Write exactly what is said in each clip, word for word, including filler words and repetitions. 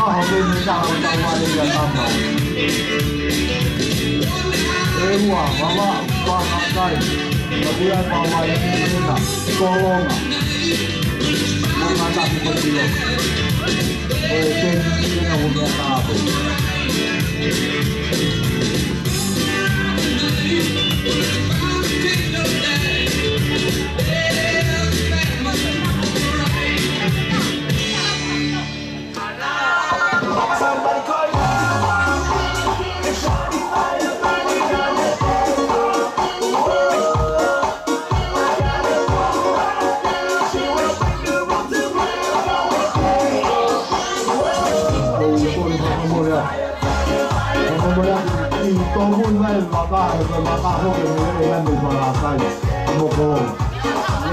ʻAho ko eni ʻe taha ʻo tau vale ia tama. ʻEua, vavaʻu, vahakai, ka pea pau ai ʻena, tolonga. Mo ngata ki ko tilo. ʻE teni ʻena mo mea kape.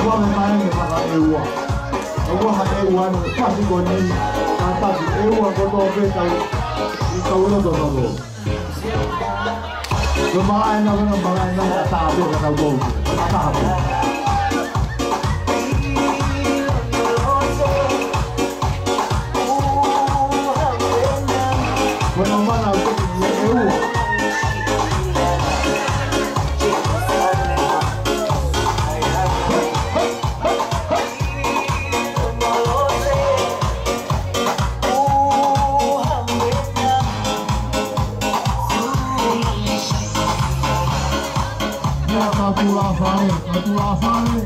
Ua me maʻa e vaka ʻe fakaʻeua. Ua ha ʻeua ʻe fasi ko eni, ka taki ʻeua kotoa pē tau, ʻi tau loto tau. Ko e maʻa ʻena, ko e maʻa ʻena, ka tā pē ka tau kou. Ka tā pē. Ko e maʻa ʻena, ko e ʻeua. Ia, ka tula fale, ka tula fale.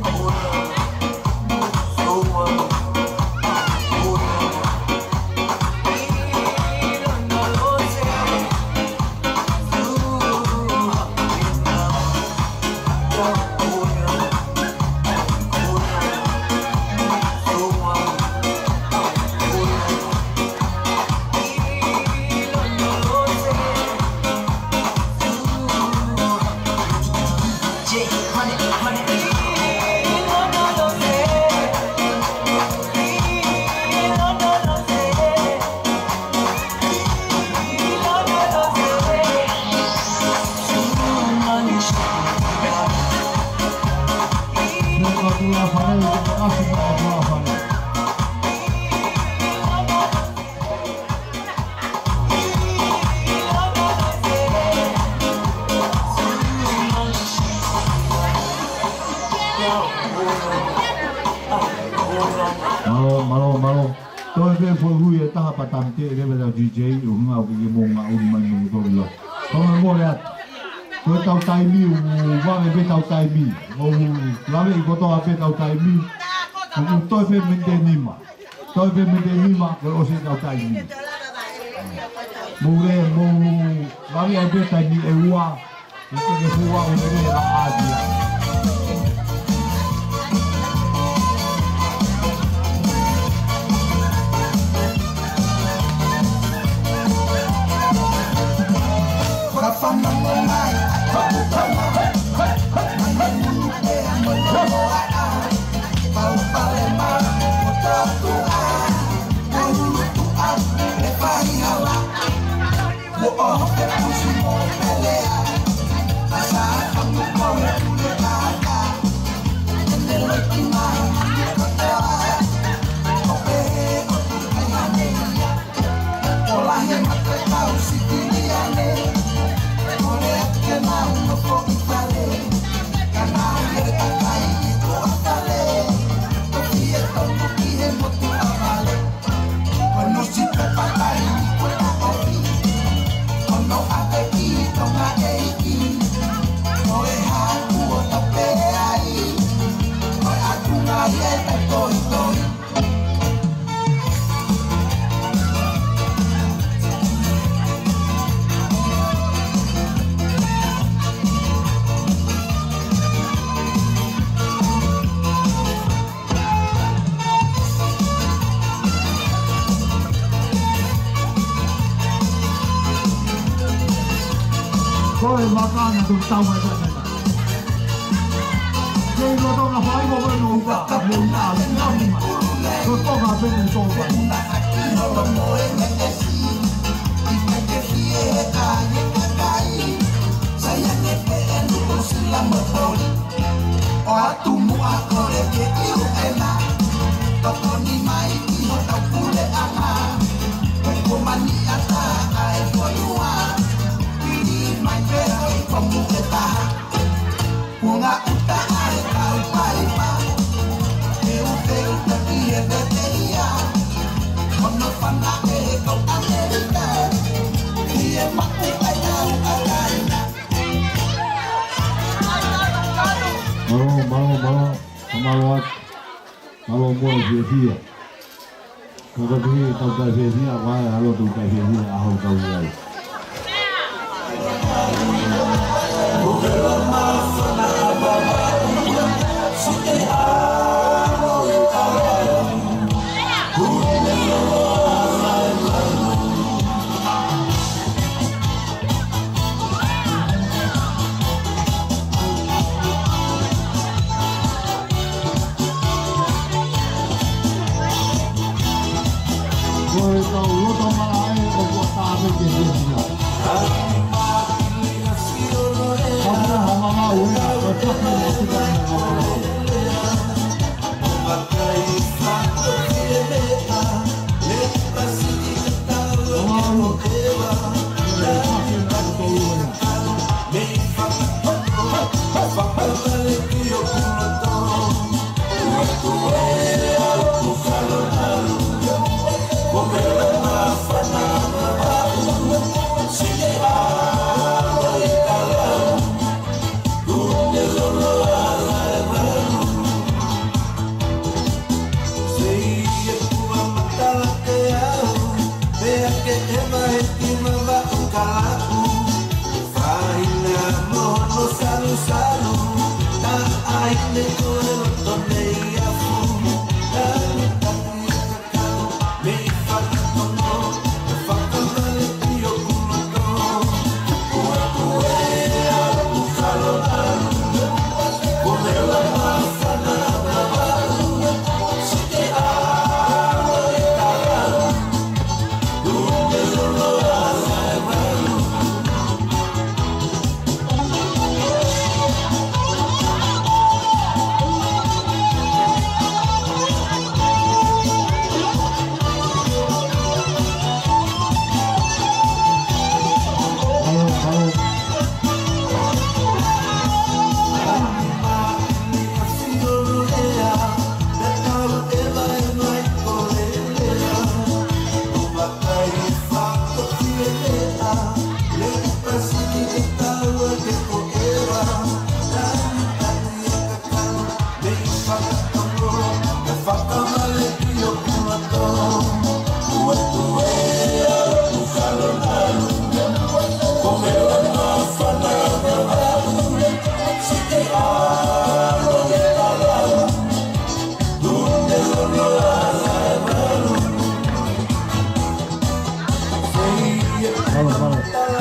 Mālō, mālō, mālō. Toe pē foʻi ui ʻe taha pea tau teʻeki leva ʻa e D J ʻo hangē ʻoku ke mo ngaʻunu mai mo tō ʻilo. Ko e mole atu. Ko ʻetau taimi, ʻoku vave pē ʻetau taimi. ʻOku laveʻi kotoa pē ʻetau taimi. ʻOku toe pē miniti ʻe nima. Toe pē miniti ʻe nima, ko e ʻosi ʻetau taimi. Mou lea, mou laveʻi pē taimi ʻe ua. ʻIkai ke fua ʻo lele la ʻadia. Ko e vaka naʻa tau tau mai ʻana. Kei loto na fai mo ko no uka ka muna a muna muna. Ko toka pene toka. Mālō atu. Mālō mo e fiefia. Ka ko e tau kai fiefia, ʻa e ʻalu tau kai fiefia, ʻaho tau ai. Ko e tau loto malaʻe ʻoku ʻatā pē ke fiefia. Ka puna ha mamaʻu ē, ko e taki mo tika mo e mamaʻu. Mālō, mālō.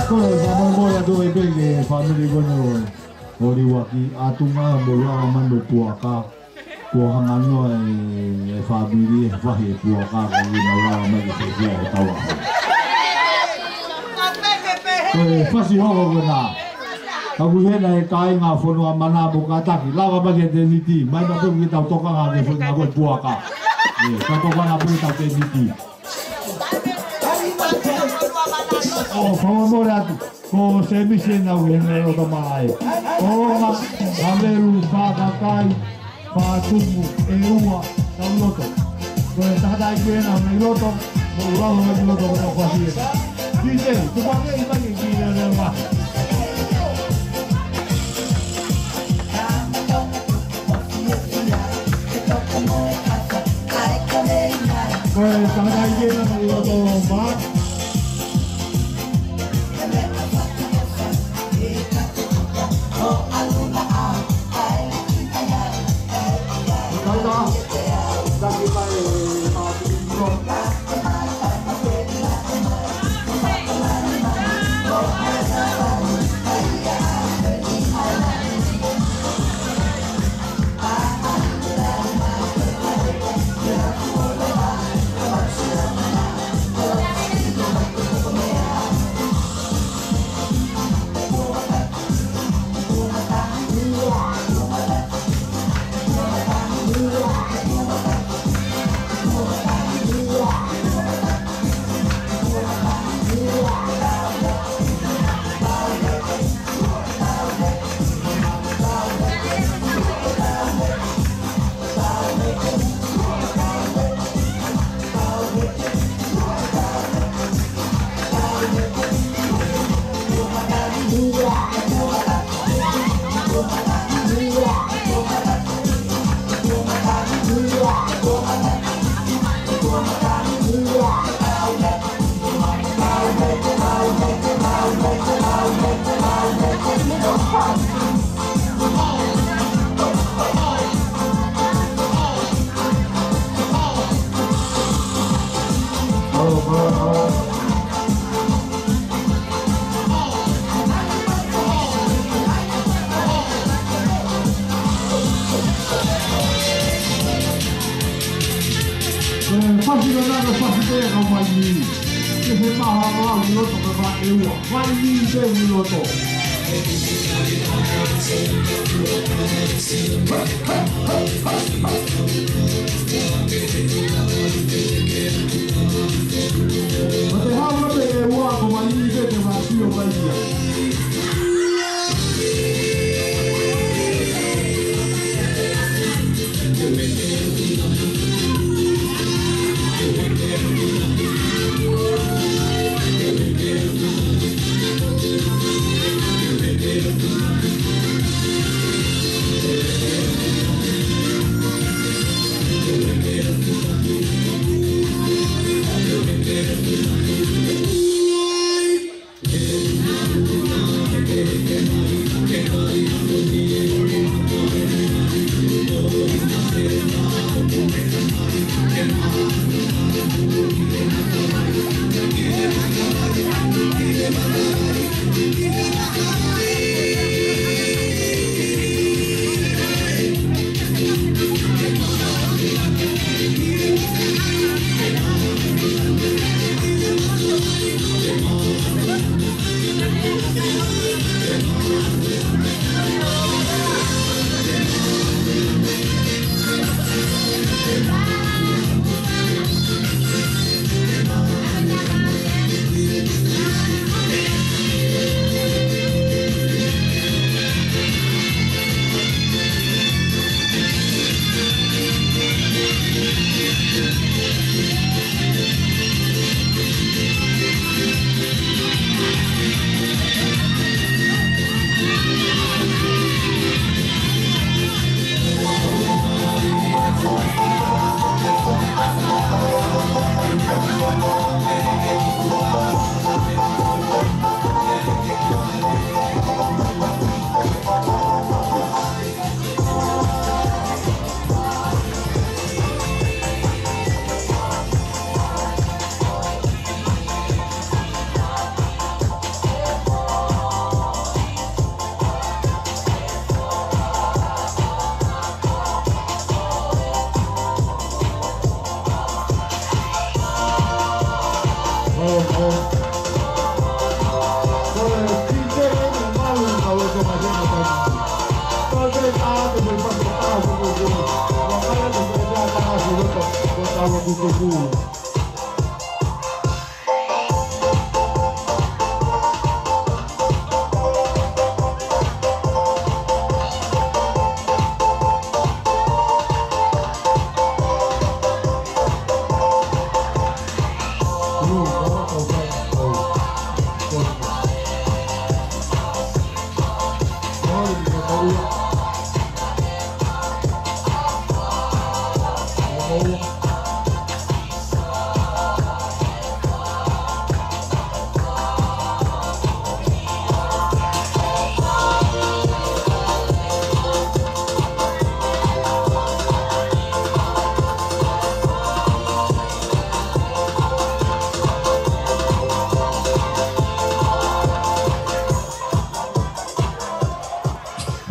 Ko e fakamolemole atu ai pē ki he fāmili ko eni ʻo, ʻo Liuaki, ʻa Tunga mo Lava mai mei Puaka. Kuo hanga noa e, e fāmili e fahi e Puaka ka ʻi he nau lava mai ke fiefia he taua. Ko e fasi hoko ko ena. Ka ʻoku ʻi hena e kāinga Fonuamana mo Kātaki. Lava mai ki he tēniti. Mai mai pē ke tau tokanga ki he foʻi ngāue ko e Puaka. ʻE, tau tokanga pē ki he tēniti. ʻO, fakamolemole atu. Ko Semisi ena ʻoku ʻi hena e loto malaʻe. ʻO, ngā, ngā melu fakakai, fakatumu, ʻe ua, tau loto. Ko e tangataʻeiki ena ʻoku ʻi loto, mo lava mai ki loto, ko e fasi ena. DJ, tuku ange i mai ki he lele wa. Ko e tangataʻeiki ena ʻoku ʻi loto, ma. Ē, ka mai ni. Ke he maha mau ʻi loto ka ka e ua. Mai ni te ʻi loto. Ma te hau na pe e ua ko mai ni te te ma sio mai ia.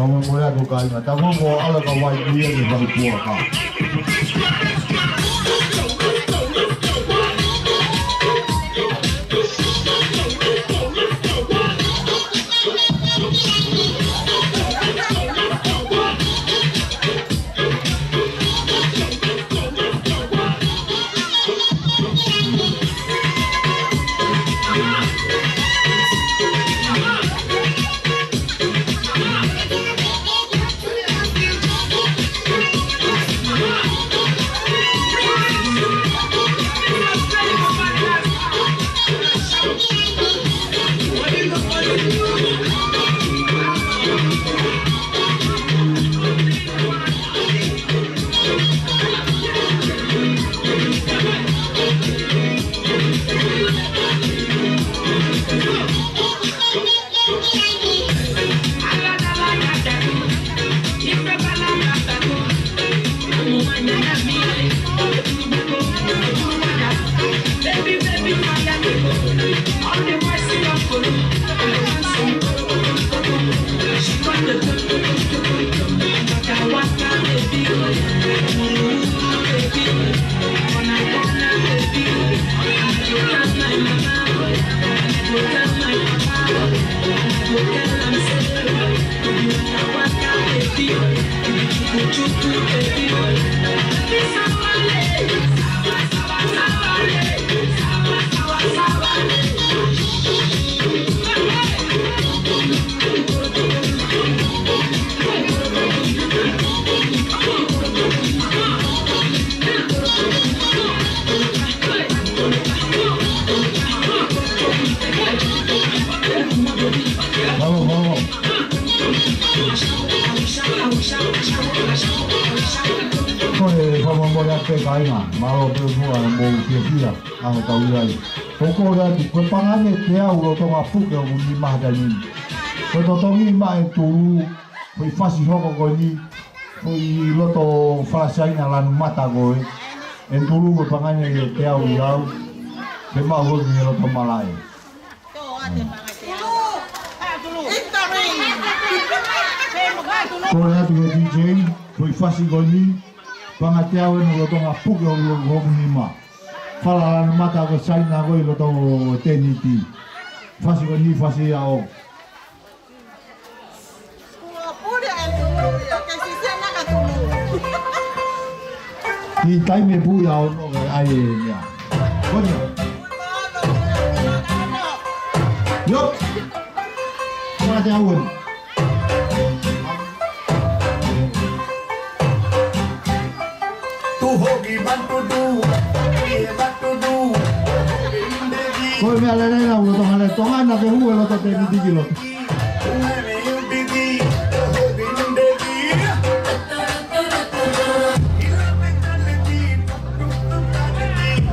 Ka mo moe atu kāinga, ta mo mo ala ka wai ia ni wai pua ka. Mālō, mālō. Ko e fakamālō atu pē kāinga, mālō pē muʻa e mou fiefia, ʻa e kau ia ai. Ko e kole atu, ko e pangani ʻe teau lolotonga puke ʻo e nima he taimi ni. Ko e totongi mai ʻe Tulu, ko e fasi hoko ko eni, ko e loto fala Saina lanu mata ko ē. ʻE Tulu ko e pangani ʻe teau ʻi au, ke mau hoko ki he loto malaʻe. Kole atu ki he D J, ko e fasi ko eni, pangani ʻe teau ʻeni lolotonga puke ʻo e nima. Fala lanu mata ko Saina ko ē ʻi loto teniti. Fasi ko eni, fasi ia ʻo. Kiʻi taimi pē ia ʻo nō ke ʻai e meʻa. Ko ia. Iop. Pangani ʻe teau ʻeni. Ko e meʻa lelei naʻa ku lolotonga lea Tonga naʻa ke hū e loto teniti ki loto.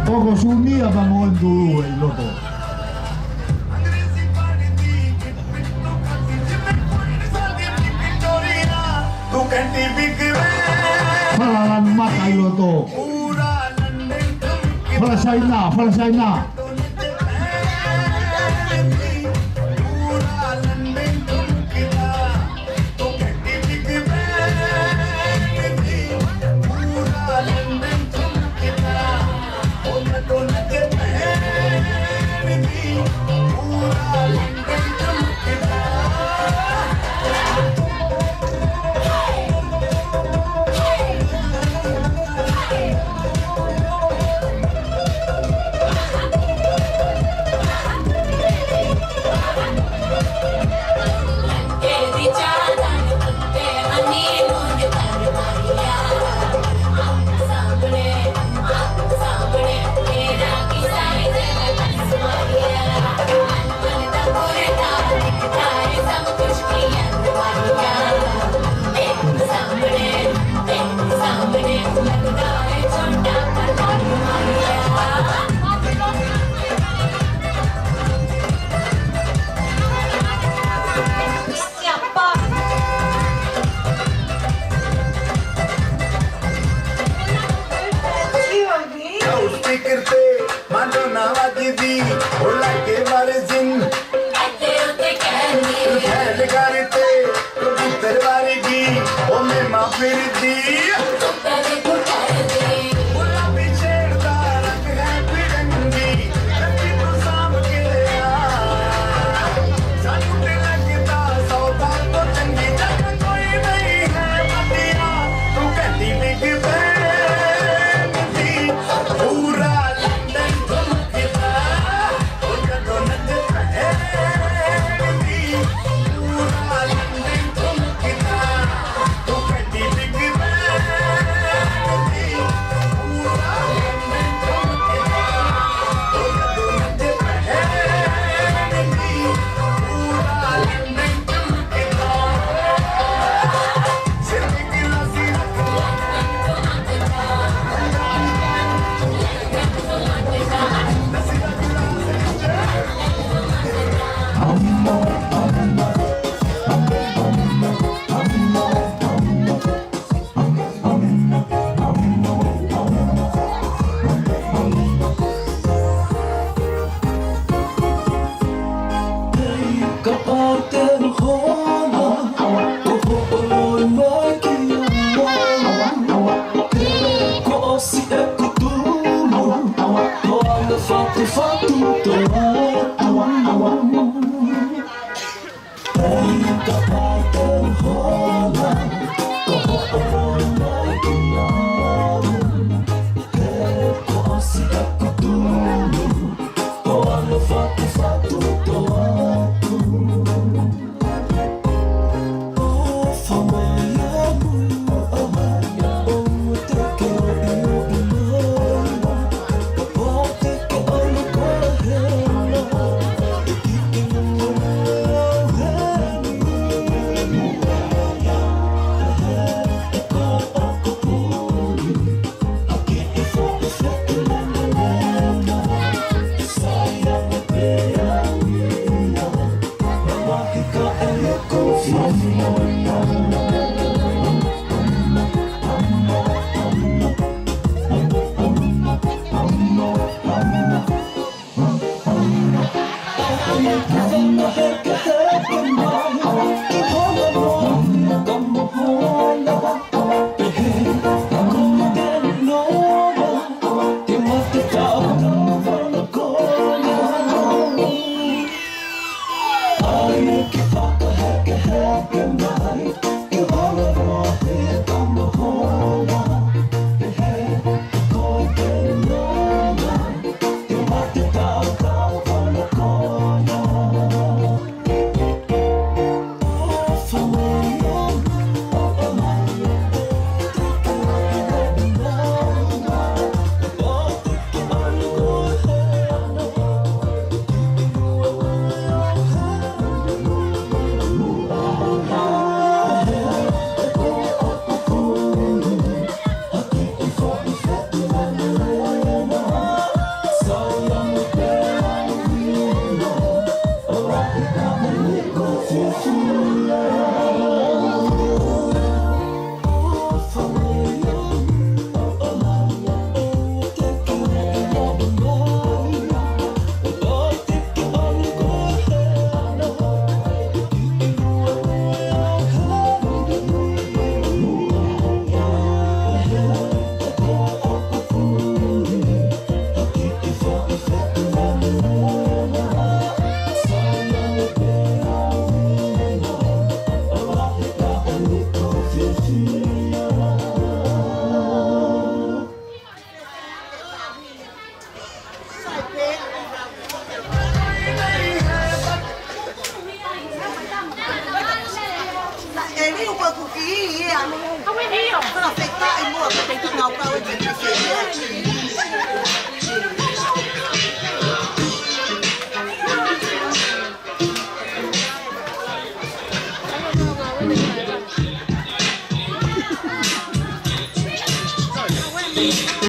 ʻOku suni a pango ʻi loto. Fala lanu mata ʻi loto. Fala Saina, fala Saina. Au speaker te, Madonna wa didi, o like varizin. Ate o te kani. Hele karite, computer varigi, o me ma firidi. Tukare tukare. Ula picher dara ke happy rangi.